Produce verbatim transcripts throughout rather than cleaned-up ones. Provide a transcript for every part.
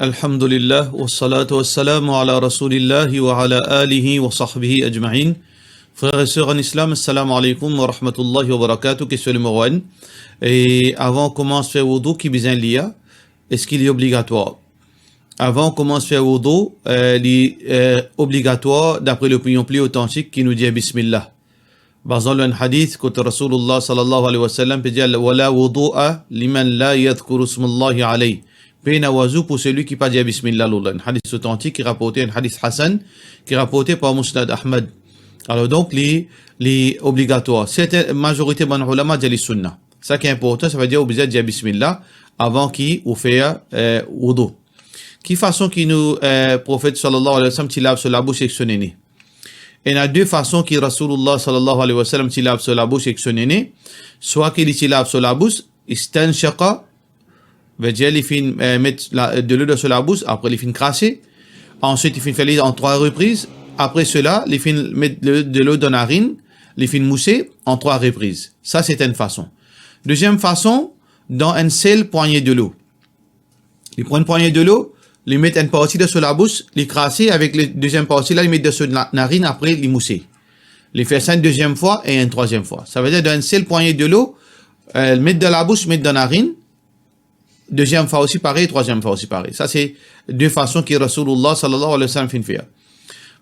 Alhamdulillah, wassalatu wassalamu ala Rasulillah wa ala alihi wa sahbihi ajma'in. Frères et sœurs en islam, assalamu alaikum wa rahmatullahi wa barakatuh. Question numéro un. E avan koumans fer woudou, ki bizin li a? Eski li obligatwar? Avan koumans fer woudou, eh, li, eh, obligatwar, dapre lopinion pli otantik, ki nou dir bismillah. Bazan lor enn hadith kot Rasoulillah sallallahu alayhi wa sallam pe dir, "Wala wudu'a liman la yadhkuru ismallahi alayh." Pena wazou pou selwi ki pa dir bismillah lor la. Enn hadith otantik ki raporte, enn hadith hasan ki raporte par Musnad Ahmad. Alor donk, li, li obligatwar. Serten, mazorite bann oulama dir li sunna. Sa ki inportan, savedir ou bizin dir bismillah avan ki ou fer, eh, woudou. Ki fason ki nou, eh, Profet sallallahu alayhi wa sallam ti lav so labous ek so nene? Ena de fason ki Rasoulillah sallallahu alayhi wa sallam ti lav so labous ek so nene. Swa ki li ti lav so labous, istanshaqa, vedir li finn, eh, met la, delo dan so labous, apre li finn krase. Answit, li finn fer li an trwa repriz. Apre sela, li finn met de, delo dan narinn, li finn mouse an trwa repriz. Sa, se enn fason. Deziem fason, dan enn sel pwagne delo. Li pran enn pwagne delo, li met enn parti dan so labous, li krase, avek le deziem parti la, li met dan so na-, narinn, apre li mouse. Li fer sa enn deziem fwa e enn trwaziem fwa. Savedir, dan enn sel pwagne delo, eh, met dan labous, met dan narinn, deziem fwa osi parey, trwaziem fwa osi parey. Sa se de fason ki Rasoulillah sallallahu alayhi wa sallam finn fer.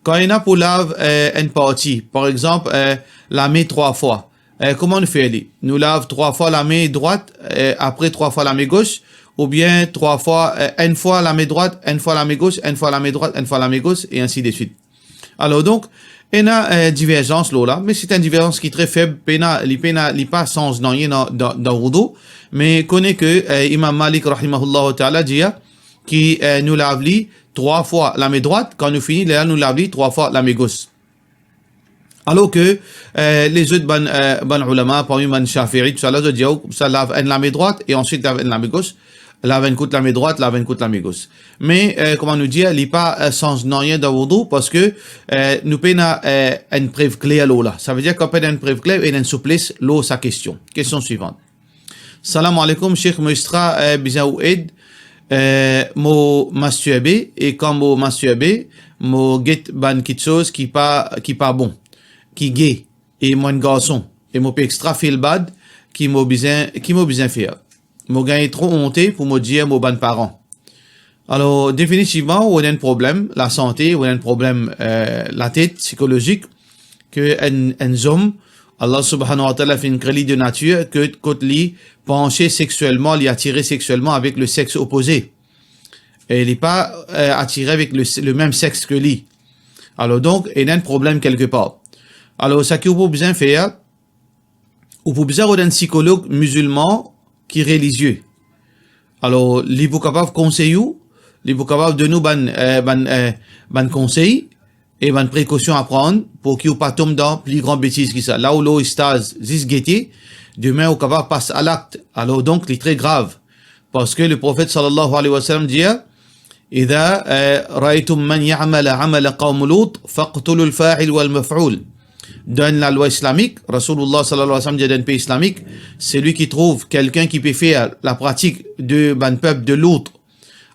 Kan ena pou lav, eh, enn parti, par exanp, eh, lame trwa fwa, eh, kouma nou fer li? Nou lav trwa fwa lame drwat, eh, apre trwa fwa lame gos, oubien trwa fwa, eh, enn fwa lame drwat, enn fwa lame gos, enn fwa lame drwat, enn fwa lame gos, e ainsi de suite. Alor donk, ena, eh, diverzans lor la, me se enn diverzans ki tre feb, pena, li pena, li pa sanz nanye dan, dan, dan woudou. Me kone ke, eh, Imam Malik rahimahullahu ta'ala dir ki, eh, nou lav li trwa fwa lame drwat, kan nou fini, lerla nou lav li trwa fwa lame gos. Alor ke, eh, lezot bann, eh, bann oulama, parmi bann Shafi'i, tousala, zot dir ou sa lav enn lame drwat e answit lav enn lame gos, lav enn kout lame drwat, lav enn kout lame gos. Me, eh, kouma nou dir, li pa, eh, sanz nanye dan woudou, parski, eh, nou pena, eh, enn prev kler lor la. Savedir kan pena enn prev kler, ena enn souplesse lor sa kestion. Kestion swivan. Salam aleykoum, Sheikh, mo extra, eh, bizin ou ed. Eh, mo mastirbe, e kan mo mastirbe, mo get bann kitsoz ki pa, ki pa bon, ki ge, e mo enn garson, e mo pe extra feel bad, ki mo bizin, ki mo bizin fer? Mo gagn tro onte pou mo dir mo bann paran. Alor, definitivman, ou ena enn problem lasante, ou ena enn problem, eh, latet, sikolozik, ke enn, enn zom, Allah subhanahu wa ta'ala finn kre li de natir, ke kot li panse seksielman, li atire seksielman avek le sex opoze. E li pa, eh, atire avek le, le mem sex ke li. Alor donk, ena enn problem kelkepar. Alor, seki ou pou bizin fer, ou pou bizin rod enn sikolog mizilman ki relizie. Alor, li pou kapav konsey ou, li pou kapav donn ou bann, eh, bann, eh, bann konsey e bann prekosion a pran pou ki ou pa tom dan pli gran betiz ki sa. La ou lor estaz zis gete, demin ou kapav pas a lakt. Alor donk, li tre grav. Parski le Profet sallallahu alayhi wa sallam dir, "Idha, eh, ra'aytum man ya'malu amala qawmi Lut, faqtulul fa'il wal maf'ul." Dan lalwa islamik, Rasoulillah sallallahu alayhi wa sallam dir dan pei islamik, selwi ki trouv kelkenn ki pe fer lapratik de bann pep de Lut,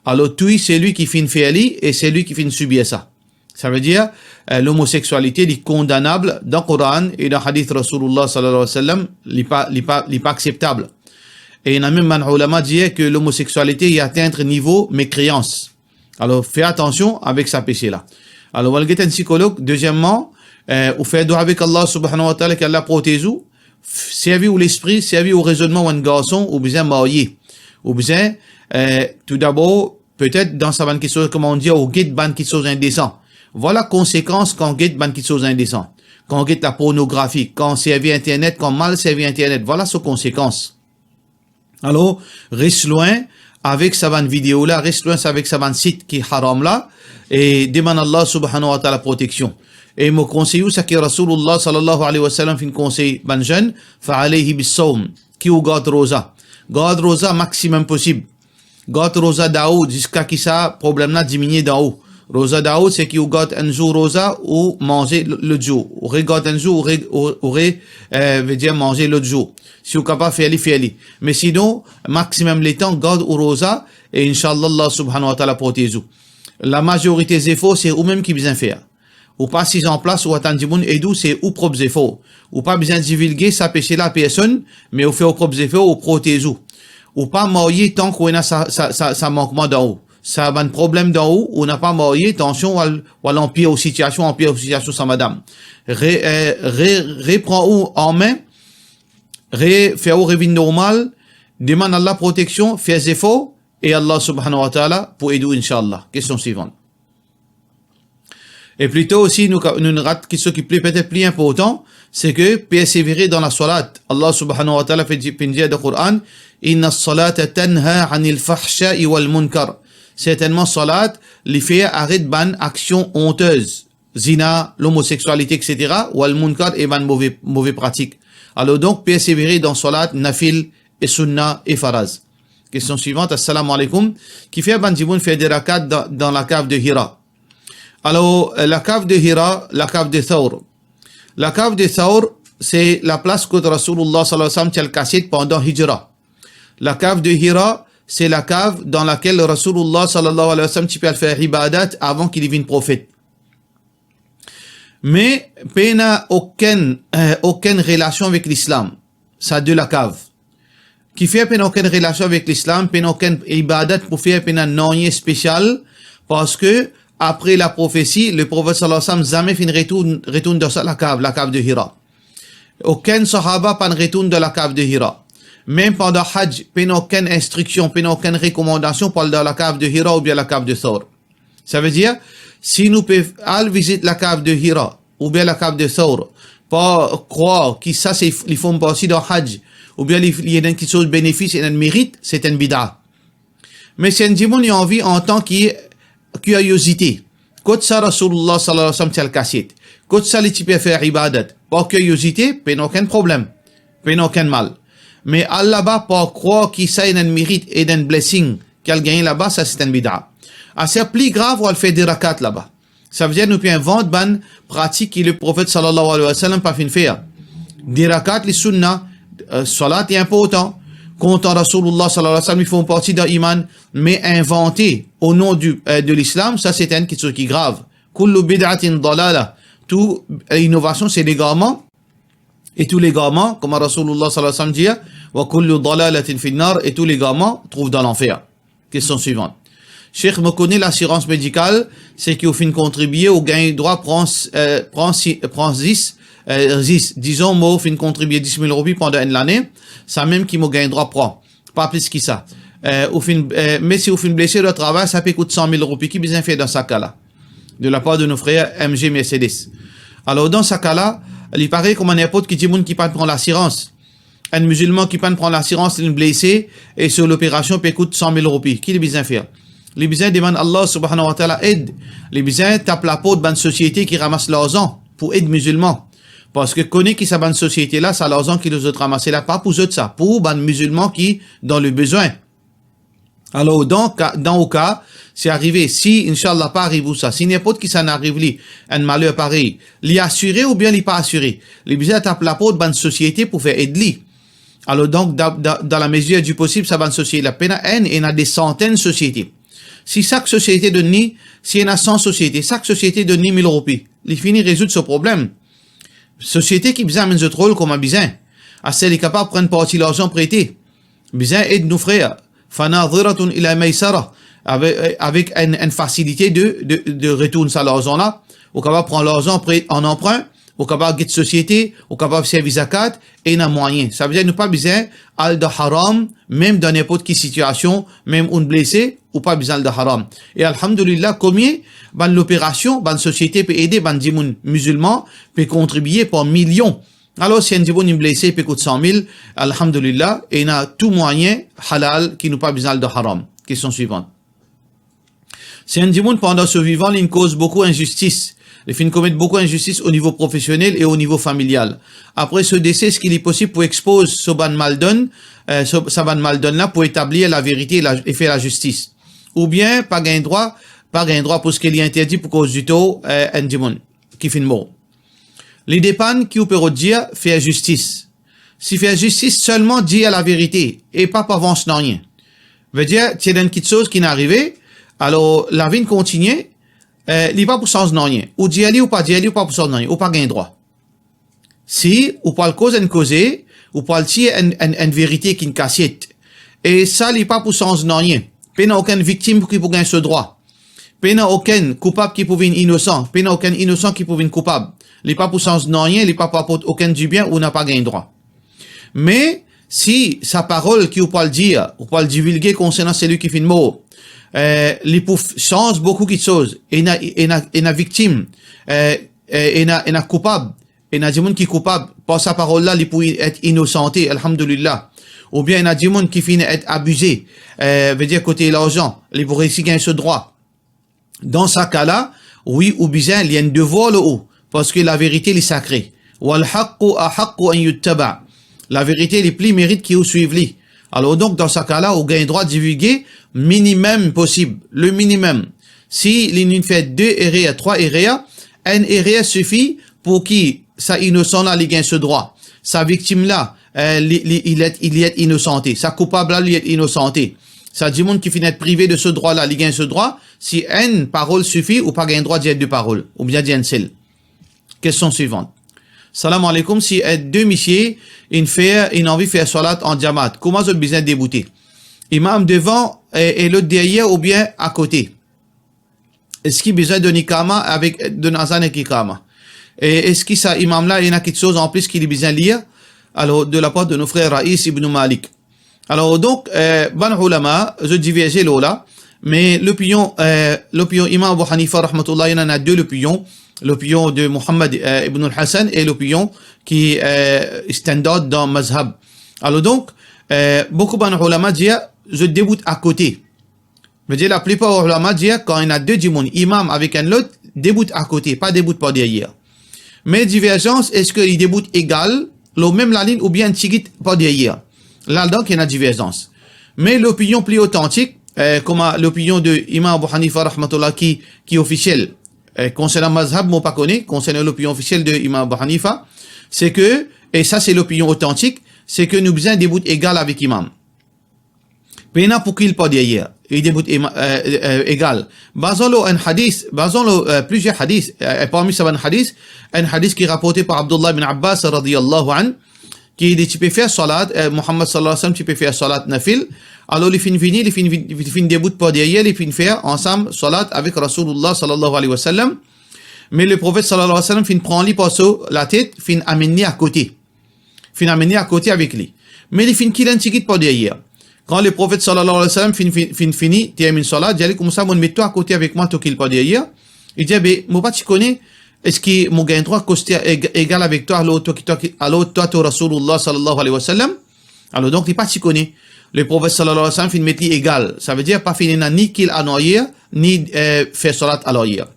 alor touy selwi ki finn fer li e selwi ki finn sibir sa. Savedir, eh, lomoseksualite, li kondanab dan Koran e dan hadith Rasoulillah sallallahu alayhi wa sallam, li pa, li pa, li pa akseptab. E ena mem bann oulama dir ke lomoseksualite, li atenn nivo mekreyans. Alor, fer atansion avek sa pese la. Alor, ou al get enn sikolog. Dezieman, eh, ou fer dwa avek Allah subhanahu wa ta'ala, ki Allah protez ou. F-, servi ou lespri, servi ou rezonnman, ou enn garson, ou bizin marye. Ou bizin, eh, toudabor, petet dan sa bann kitsoz, kouma ou dir, ou get bann kitsoz indesan. Vwala konsekans kan ou get bann kitsoz indesan. Kan ou get lapornografi, kan ou servi internet, kan ou mal servi internet. Vwala so konsekans. Alor, res lwin avek sa bann video la, res lwin avek sa bann sit ki haram la, e demann Allah subhanahu wa ta'ala proteksion. E mo konsey ou seki Rasoulillah sallallahu alayhi wa sallam finn konsey bann zenn, fa alayhi bis sawm, ki ou gard roza. Gard roza maximum posib. Gard roza Daoud ziska ki sa problem la diminie dan ou. Roza Daoud, seki ou gard enn zour roza, ou manze l-, lot zour. Ou regard enn zour, ou re-, ou, ou re-, eh, vedir manze lot zour. Si ou kapav fer li, fer li. Me sinon, maximum letan, gard ou roza, e inshallah, Allah subhanahu wa ta'ala protez ou. Lamazorite zefor, se ou mem ki bizin fer. Ou pa siz anplas, ou atann dimoun ed ou, se ou prop zefor. Ou pa bizin divilge sa pese la personn, me ou fer ou prop zefor, ou protez ou. Ou pa marye tan ki ou ena sa, sa, sa, sa mankman dan ou. Sa bann problem dan ou, ou napa marye, atansion, ou al, ou al anpir ou sitiasion, anpir ou sitiasion sa madam. Re-, eh, re-, repran ou an me, re-, fer ou revinn normal, demann Allah proteksion, fer zefor, e Allah subhanahu wa ta'ala pou ed ou, inshallah. Kestion swivan. E plito osi, nou ka-, nou rat kiksoz ki pli, petet pli inportan, se ke persevere dan lasalat. Allah subhanahu wa ta'ala finn di-, finn dir dan Koran, "Inna salata tanha anil fahsha'i wal munkar." Sertennman, salat, li fer aret bann aksion ontez, zina, lomoseksualite, et cetera, wal munkar, e bann move, move pratik. Alor donk, persevere dan salat, nafil, e sunna, e faraz. Kestion swivan, assalamu alaikum. Kifer bann dimoun fer de rakat dan, dan lakav de Hira? Alor, eh, lakav de Hira, lakav de Thawr. Lakav de Thawr, se laplas kot Rasoulullah sallallahu alayhi wa sallam ti al kasiet pandan Hijra. Lakav de Hira, se lakav dan lakel Rasoulullah sallallahu alayhi wa sallam ti pe al fer ibadat avan ki li vinn profet. Me pena okenn, eh, okenn relasion avek Lislam, sa de lakav. Kifer pena okenn relasion avek Lislam, pena okenn ibadat pou fer, pena nanye spesial, parski apre laprofesi, Leprofet sallallahu alayhi wa sallam zame finn retourn, retourn dan sa lakav, lakav de Hira. Okenn sahaba pa'nn retourn dan lakav de Hira. Mem pandan Hajj, pena okenn instriksion, pena okenn rekomandasion pou al dan lakav de Hira oubien lakav de Thawr. Savedir, si nou pe al vizit lakav de Hira oubien lakav de Thawr, par krwar ki sa se, li form parti dan Hajj, oubien li, li ena kiksoz benefis, ena merit, se enn bida. Me si enn dimoun li anvi antan ki kiryozite, kot sa Rasoulullah sallallahu alayhi wa sallam ti al kasiet, kot sa li ti pe fer ibadat, par kiryozite, pena okenn problem, pena okenn mal. Me al laba par krwar ki sa ena enn merit, ena enn blessing, ki al gagne laba, sa se enn bida. Aster pli grav, ou al fer de rakat laba. Savedir nou pe invant bann pratik ki Leprofet sallallahu alayhi wa sallam pa finn fer. De rakat li sunna, eh, salat li inportan, kontan Rasoulullah sallallahu alayhi wa sallam, li form parti dan iman, me invante o non di, eh, de Lislam, sa se enn kiksoz ki grav. Kullu bid'atin dalala. Tou, eh, inovasion se legarman, e tou legarman, kouma Rasoulullah sallallahu alayhi wa sallam dir, "Wa kullu dalalatin fin nar", e tou legarman trouv dan lanfer. Kestion swivan. Sheikh, mo kone lasirans medikal, seki ou finn kontribie, ou gagn drwa pran, eh, pran si, pran zis, eh, zis, dizon mo finn kontribie dis mil roupi pandan enn lane, samem ki mo gagn drwa pran, pa plis ki sa. Eh, ou finn, eh, me si ou finn blese dan travay, sa pe kout san mil roupi, ki bizin fer dan sa ka la? De lapar de nou frer M G Mercedes. Alor, dan sa ka la, li parey kouma ninport ki dimoun ki pa pran lasirans. Enn mizilman ki pa'nn pran lasirans, li blese, e so loperasion pe kout san mil roupi. Ki li bizin fer? Li bizin demann Allah subhanahu wa ta'ala ed. Li bizin tap laport bann sosiete ki ramas larzan pou ed mizilman. Parski kone ki sa bann sosiete la, sa larzan ki zot ramase la, pa pou zot sa, pou bann mizilman ki dan lebezwin. Alor, dan ka, dan ou ka, si arive, si, inshallah, pa ariv ou sa, si ninport kisannla ariv li, enn maler parey, li asire oubien li pa asire? Li bizin tap laport bann sosiete pou fer ed li. Alor donk, dan, dan, dan lamezir di posib, sa bann sosiete la, pena enn, ena de santenn sosiete. Si sak sosiete donn li, si ena san sosiete, sak sosiete donn li mil roupi, li fini rezoud so problem. Sosiete ki bizin amenn zot rol kouma bizin. Aster li kapav pran parti larzan prete. Bizin ed nou frer. Fanadhiratun ila maysara. Avek, avek enn, enn fasilite de, de, de retourn sa larzan la. Ou kapav pran larzan pre an anprin, ou kapav get sosiete, ou kapav servi zakat, ena mwayin. Savedir nou pa bizin al dan haram, mem dan ninport ki sitiasion, mem ou'nn blese, ou pa bizin al dan haram. E alhamdulillah, komie bann loperasion, bann sosiete pe ede bann dimoun mizilman, pe kontribie par milion. Alor, si enn dimoun inn blese, pe kout san mil, alhamdulillah, ena tou mwayin halal ki nou pa bizin al dan haram. Kestion swivan. Si enn dimoun pandan so vivan, li'nn koz boukou inzistis, li finn komet boukou inzistis o nivo profesionel e o nivo familial. Apre so dese, eski li posib pou expoz so bann maldonn, eh, so, sa bann maldonn la pou etablir laverite e la, e fer lazistis? Oubien pa gagn drwa, pa gagn drwa parski li interdi pou koz ditor, eh, enn dimoun ki finn mor? Li depann ki ou pe rod dir fer zistis. Si fer zistis, selman dir laverite e pa pou avans nanye. Vedir, ti ena enn kitsoz ki'nn arive, alor lavi inn kontigne, eh, li pa pou sanz nanye. Ou dir li, ou pa dir li, ou pa pou sanz nanye, ou pa gagn drwa. Si ou pou al koz enn koze, ou pou al tir enn, enn, enn verite ki'nn kasiet. E sa, li pa pou sanz nanye. Pena okenn viktim ki pou gagn so drwa. Pena okenn koupab ki pou vinn inosan, pena okenn inosan ki pou vinn koupab. Li pa pou sanz nanye, li pa pou aport okenn dibien, ou napa gagn drwa. Me si sa parol ki ou pou al dir, ou pou al divilge konsernan selwi ki finn mor, eh, li pou f-, sanz boukou kitsoz, ena, ena, ena viktim, eh, eh, ena, ena koupab, ena dimoun ki koupab par sa parol la, li pou et inosante, alhamdulillah. Oubien ena dimoun ki finn et abize, eh, vedir kote larzan, li pou resi gagn so drwa. Dan sa ka la, wi, ou bizin, li enn devwar lor ou, parski laverite li sakre. Wal haqqu ahaqqu an yuttaba. Laverite li pli merit ki ou swiv li. Alor donk, dan sa ka la, ou gagn drwa divilge minimem posib, le minimem. Si li finn fer de erer, trwa erer, enn erer sifi pou ki sa inosan la, li gagn so drwa. Sa viktim la, eh, li, li, li et, li et inosante. Sa koupab la, li et inosante. Sa dimoun ki finn et prive de so drwa la, li gagn so drwa. Si enn parol sifi, ou pa gagn drwa dir de parol, oubien dir enn sel. Kestion swivan. Salam aleykoum, si enn de misie inn fer, inn anvi fer swalat an jamaat, kouma zot bizin deboute? Imam devan e, e lot deryer oubien akote? Eski bizin donn ikama avek, donn azan ek ikama? E eski sa imam la, ena kitsoz anplis ki li bizin lir? Alor, de lapar de nou frer Rais ibn Malik. Alor, donk, eh, bann oulama, zot diverze lor la, me lopinion, eh, lopinion Imam Abu Hanifa rahmatullah, ena de lopinion, lopinion de Muhammad, eh, ibn al-Hasan e lopinion ki, eh, standard dan mazhab. Alor donk, eh, boukou bann oulama dir, zot debout akote. Vedir, laplipar oulama dir, kan ena de dimoun, imam avek enn lot, debout akote, pa debout par deryer. Me diverzans, eski li debout egal, lor mem lalinn oubien tigit par deryer? La donk, ena diverzans. Me lopinion pli otantik, eh, kouma lopinion de Imam Abu Hanifa rahmatullah ki, ki ofisiel, eh, konsernan mazhab, mo pa kone, konsernan lopinion ofisiel de Imam Abu Hanifa, se ke, e sa se lopinion otantik, se ke nou bizin debout egal avek imam. Pena pou ki li par deryer, li debout ema-, eh, eh, egal. Bazan lor enn hadis, bazan lor, eh, plizier hadis, eh, parmi sa bann hadis, enn hadis ki raporte par Abdullah bin Abbas radiyallahu anhu, ki li ti pe fer swalat, eh, Muhammad sallallahu alayhi wa sallam ti pe fer swalat nafil, alor li finn vini, li finn vin-, li finn debout par deryer, li finn fer ansam swalat avek Rasoulullah sallallahu alayhi wa sallam, me Leprofet sallallahu alayhi wa sallam finn pran li par so latet, finn amenn li akote. Finn amenn li akote avek li. Me li finn kil enn tigit par deryer. Kan Leprofet sallallahu alayhi wa sallam finn, finn, finn fini, terminn swalat, dir li, "Koumsa, mo'nn met twa akote avek mwa, to kil par deryer?" Li dir, "Be, mo pa ti kone, eski mo gagn drwa koste eg-, egal avek twa, alor twa ki, twa ki, alor twa to Rasoulullah sallallahu alayhi wa sallam?" Alor donk, li pa ti kone. Leprofet sallallahu alayhi wa sallam finn met li egal. Savedir, pa finn ena ni kil an aryer, ni, eh, fer swalat an aryer.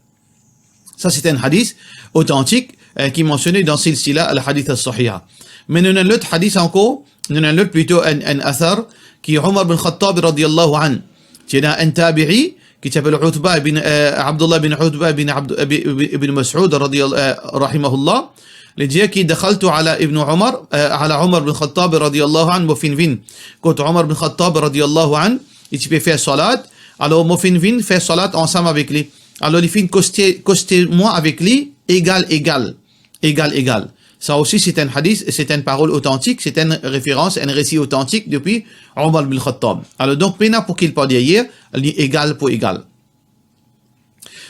Sa, se enn hadis otantik, eh, ki mansione dan Silsila al-Hadith as-Sahiha. Me nou ena enn lot hadis ankor, nou ena enn lot plito enn, enn athar, ki Omar bin Khattab radiyallahu anhu. Ti ena enn tabi'i, ki ti apel Utba bin, eh, Abdullah bin Utba bin Abd-, bin, bin Mas'ud radiyallahu, eh, rahimahullah. Li dir ki, "Dakhaltu ala Ibn Umar, eh, ala Umar bin Khattab radiyallahu anhu, mo finn vinn kot Omar bin Khattab radiyallahu anhu, li ti pe fer swalat, alor mo finn vinn fer swalat ansam avek li." Alor li finn koste, koste mwa avek li, egal, egal. Egal, egal. Sa osi, se enn hadis, se enn parol otantik, se enn referans, enn resi otantik depi Omar bin Khattab. Alor donk, pena pou kil par deryer, li egal pou egal.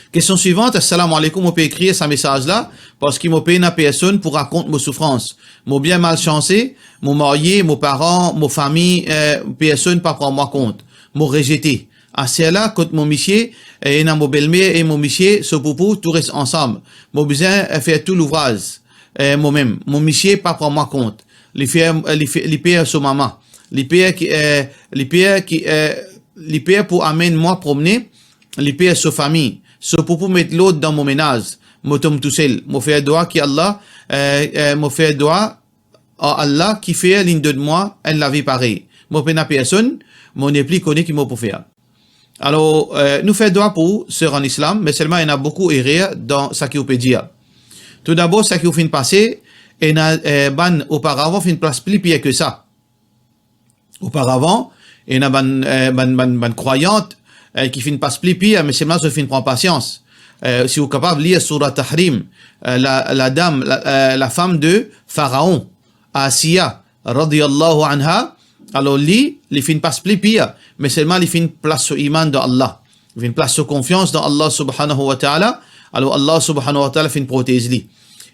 Kestion swivan, assalamu alaikum, mo pe ekrir sa mesaz la, parski mo pena personn pou rakont mo soufrans. Mo bien malsanse, mo marye, mo paran, mo fami, eh, personn pa pran mwa kont. Mo rezete. Aster la, kot mo misie, eh, ena mo belmer e mo misie, so poupou, tou res ansam. Mo bizin, eh, fer tou louvraz, eh, mo mem. Mo misie pa pran mwa kont. Li fer, eh, li fer, li per so mama. Li per ki, eh, li per ki, eh, li per pou amenn mwa promne, li per so fami. So poupou met lord dan mo menaz. Mo tom tousel. Mo fer dwa ki Allah, eh, eh, mo fer dwa ar Allah ki fer linn donn mwa enn lavi parey. Mo pena personn, mo nepli kone ki mo pou fer. Alor, eh, nou fer dwa pou ou, ser an Islam, me selman ena boukou erer dan seki ou pe dir. Toudabor, seki ou finn pase, ena, eh, bann oparavan finn pas pli pir ki sa. Oparavan, Ena bann, eh, bann, bann, bann krwayant, eh, ki finn pas pli pir, me selman zot finn pran pasians. Eh, si ou kapav lir Surat Tahrim, eh, la, la dam, la, eh, la fam de Faraon, Asiya, radiyallahu anha, alor li, li finn pas pli pir, me selman li finn plas so iman dan Allah. Li finn plas so konfians dan Allah subhanahu wa ta'ala, alor Allah subhanahu wa ta'ala finn protez li.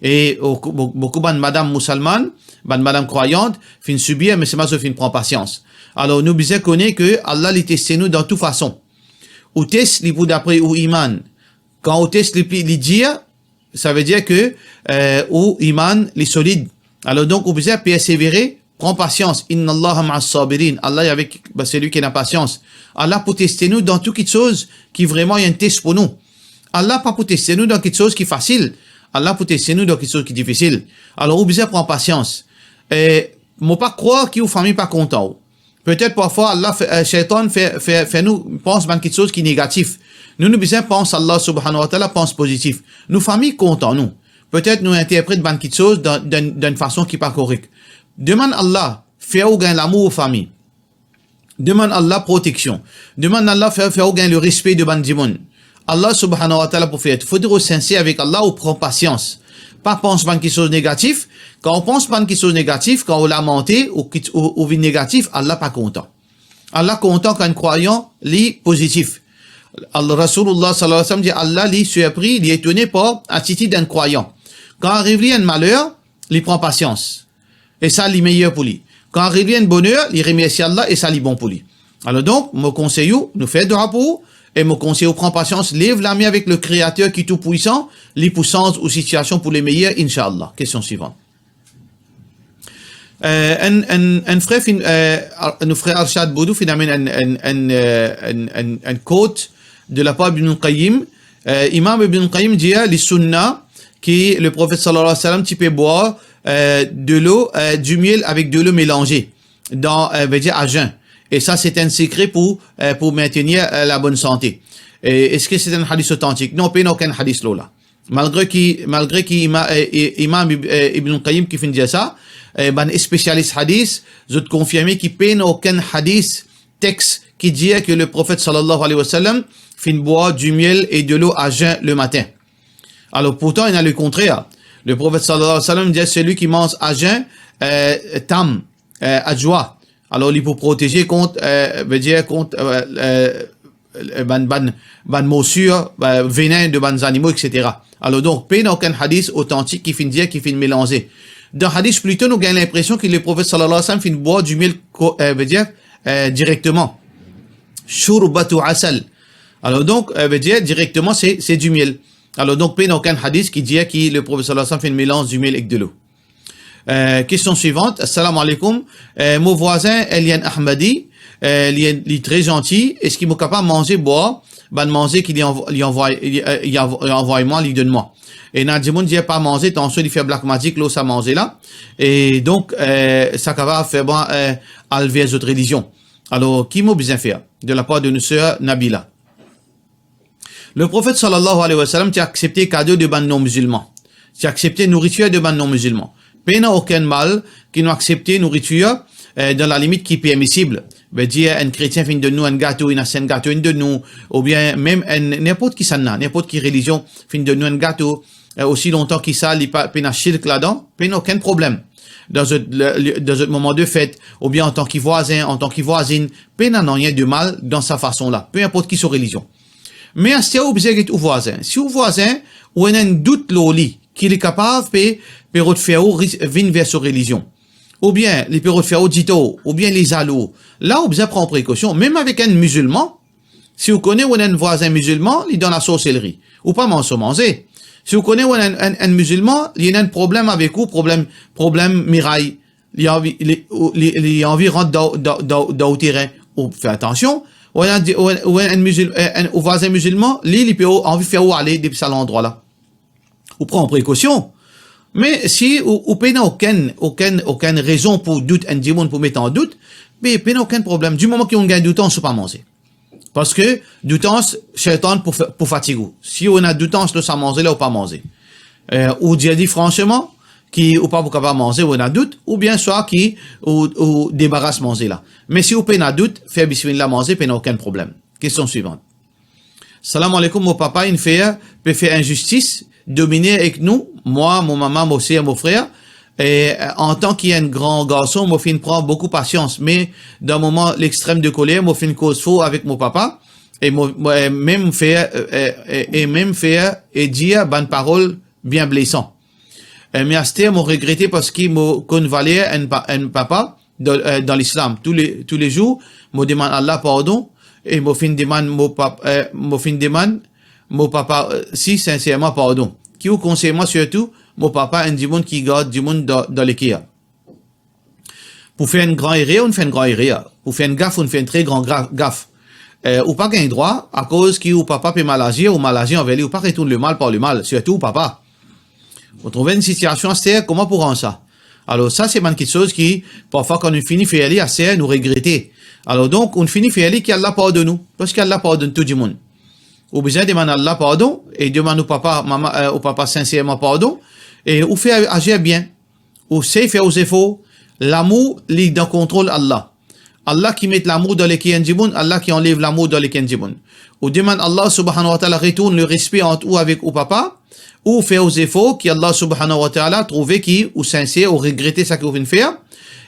E boukou, boukou bann madam mousalmann, bann madam krwayant, finn sibir, me selman zot finn pran pasians. Alor, nou bizin kone ke Allah, li teste nou dan tou fason. Ou tes, li pou dapre ou iman. Kan ou tes, li pli, li dir, savedir ke, eh, ou iman, li solid. Alor donk, ou bizin persevere, pran pasians. Inna Allaha ma'as sabirin. Allah li avek selwi ki ena pasians. Allah pou teste nou dan tou kitsoz ki vreman enn tes pou nou. Allah pa pou teste nou dan kitsoz ki fasil. Allah pou teste nou dan kitsoz ki difisil. Alor, ou bizin pran pasians. E mo pa krwar ki ou fami pa kontan ou. Petet parfwa Allah fer, eh, Shaytan fer, fer, fer nou pans bann kitsoz ki negatif. Nou, nou bizin pans Allah subhanahu wa ta'ala, pans pozitif. Nou fami kontan nou. Petet nou interpret bann kitsoz dan, dan, dan enn fason ki pa korek. Demann Allah fer ou gagn lamour ou fami. Demann Allah proteksion. Demann Allah fer, fer ou gagn lerespe de bann dimoun. Allah subhanahu wa ta'ala pou fer. Fodre ou sinser avek Allah, ou pran pasians. Pa pans bann kitsoz negatif. Kan ou pans bann kitsoz negatif, kan ou lamante, ou kit-, ou, ou vinn negatif, Allah pa kontan. Allah kontan kan enn krwayan, li pozitif. Al-, Rasoulullah sallallahu alayhi wa sallam dir, Allah, li sirpri, li etone par atitid enn krwayan. Kan ariv li enn maler, li pran pasians. E sa, li meyer pou li. Kan ariv li enn boner, li remersie Allah e sa, li bon pou li. Alor donk, mo konsey ou, nou fer dwa pou ou, e mo konsey ou pran pasians, lev lame avek le Kreater ki tou pwisan, li pou sanz ou sitiasion pou le meyer, inshallah. Kestion swivan. Eh, enn, enn, enn frer finn, eh, ar-, nou frer Arshad Boudou finn amenn enn, enn, enn, eh, enn, enn, enn quote de la par Ibn Qayyim. Eh, Imam Ibn Qayyim dir, li sunna ki le Profet sallallahu alayhi wa sallam ti pe bwar, eh, delo, eh, dimiel avek delo melanze dan, eh, vedir a jeun. E sa, se enn sekre pou, eh, pou maintenir, eh, labonn sante. E eski se enn hadis otantik? Non, pena okenn hadis lor la. Malgre ki, malgre ki ima-, eh, eh, Imam Ib-, eh, Ibn Qayyim ki finn dir sa, eh, bann spesialis hadis, zot konfirme ki pena okenn hadis, text ki dir ke le Profet sallallahu alayhi wa sallam finn bwar dimiel e delo a jeun le matin. Alor, pourtan, ena le kontrer. Le Profet sallallahu alayhi wa sallam dir, selwi ki manz a jeun, eh, tam, eh, adjwa. Alor, li pou proteze kont, eh, vedir kont, eh, eh, eh, bann, bann, bann morsir, bann venin de bann zanimo, et cetera. Alor donk, pena okenn hadis otantik ki finn dir ki finn melanze. Dan hadis plito, nou gagn linpresion ki le Profet sallallahu alayhi wa sallam finn bwar dimiel ko-, eh, vedir, eh, direkteman. Shurbatu asal. Alor donk, eh, vedir direkteman, se, se dimiel. Alor donk, pena okenn hadis ki dir ki le Profet sallallahu alayhi wa sallam finn melanz dimiel ek delo. Eh, kestion swivan. Assalamu alaikum. Eh, mo vwazin, eh, li enn Ahmadi, eh, li, li tre zanti. Eski mo kapav manze, bwar bann manze ki li anv-, li anvway, li, eh, li anv-, li anvway mwa, li donn mwa? Ena dimoun dir pa manze, tansion li fer black magic lor sa manze la. E donk, eh, sa kapav fer mwa, eh, al ver zot relizion. Alor, ki mo bizin fer? De la par de nou ser Nabila. Le Profet sallallahu alayhi wa sallam ti aksepte kado de bann non-mizilman. Ti aksepte nouritir de bann non-mizilman. Pena okenn mal ki nou aksepte nouritir, eh, dan lalimit ki permisib. Vedir, enn kretien finn donn nou enn gato, inn aste enn gato, inn donn nou, oubien mem enn, ninport kisannla, ninport ki relizion finn donn nou enn gato, eh, osi lontan ki sa, li pa, pena shirk ladan, pena okenn problem. Dan zot, le, le, dan zot moman de fet, oubien antan ki vwazin, antan ki vwazinn, pena nanye de mal dan sa fason la, pe inport ki so relizion. Me aster ou bizin get ou vwazin. Si ou vwazin, ou ena enn dout lor li, ki li kapav pe, pe rod fer ou ris-, vinn ver so relizion. Oubien li pe rod fer ou ditor, oubien li zalou. La ou bizin pran prekosion, mem avek enn mizilman, si ou kone ou ena enn vwazin mizilman, li dan lasorselri, ou pa manz so manze. Si ou kone ou ena enn, enn, enn mizilman, li ena enn problem avek ou, problem, problem miray, li anvi, li, ou, li, li anvi rant dan, dan, dan, dan ou terin, ou fer atansion. Ou ena, ou, ou ena enn mizil-, enn, enn, ou vwazin mizilman, li, li pe anvi fer ou ale depi sa landrwa la. Ou pran prekosion. Me si ou, ou pena okenn, okenn, okenn rezon pou dout enn dimoun, pou met an dout, me pena okenn problem. Di moman ki ou gagn doutans, ou pa manze. Parski doutans, Shaytan pou fa-, pou fatig ou. Si ou ena doutans lor sa manze la, ou pa manze. Eh, ou dir li franseman, ki ou pa pou kapav manze, ou ena dout, oubien swa ki ou, ou debaras manze la. Me si ou pena dout, fer bismillah manze, pena okenn problem. Kestion swivan. Salam aleykoum, mo papa inn fer, pe fer inzistis, domine ek nou, mwa, mo mama, mo ser, mo frer. E, antan ki enn gran garson, mo finn pran boukou pasians, me dan moman lextrem de koler, mo finn koz for avek mo papa, e mo, mo, e mem fer, e, e, e mem fer e dir bann parol bien blesan. E, me aster mo regrete parski mo konn valer enn pa-, enn papa dan, e, dan Lislam. Tou le, tou le zour, mo demann Allah pardon e mo finn demann mo pap-, e, mo finn demann mo papa, e, si sinserman pardon. Ki ou konsey mwa, sirtou mo papa enn dimoun ki gard dimoun dan, dan leker? Pou fer enn gran erer, ou fer enn gran erer. Pou fer enn gaf, ou fer enn tre gran gra-, gaf. E, ou pa gagn drwa, akoz ki ou papa pe mal azir, ou mal azir anver li, ou pa retourn lemal par lemal, sirtou ou papa. Ou trouve enn sitiasion aster, kouma pou ranz sa? Alor, sa se bann kiksoz ki, parfwa, kan nou fini fer li, aster, nou regrete. Alor donk, ou fini fer li, ki Allah pardonn ou, parski Allah pardonn tou dimoun. Ou bizin demann Allah pardon, e demann ou papa, mama, e, ou papa sinserman pardon, e ou fer azir bien. Ou sey fer ou zefor, lamour, li dan kontrol Allah. Allah ki met lamour dan leker enn dimoun, Allah ki anlev lamour dan leker enn dimoun. Ou demann Allah subhanahu wa ta'ala retourn lerespe ant ou avek ou papa, ou fer ou zefor ki Allah subhanahu wa ta'ala trouve ki ou sinser, ou regrete seki ou finn fer,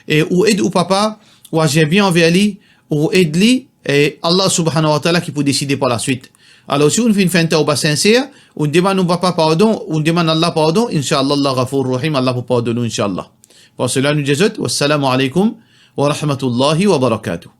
e ou ed ou papa, ou azir bien anver li, ou ed li, e Allah subhanahu wa ta'ala ki pou deside par laswit. Alor, si ou finn fer enn tawba sinser, ou demann ou papa pardon, ou demann Allah pardon, inshallah, Allah Ghafour Rahim, Allah pou pardonn ou, inshallah. Par sela, nou dir zot, wassalamu alaikum wa rahmatullahi wa barakatuh.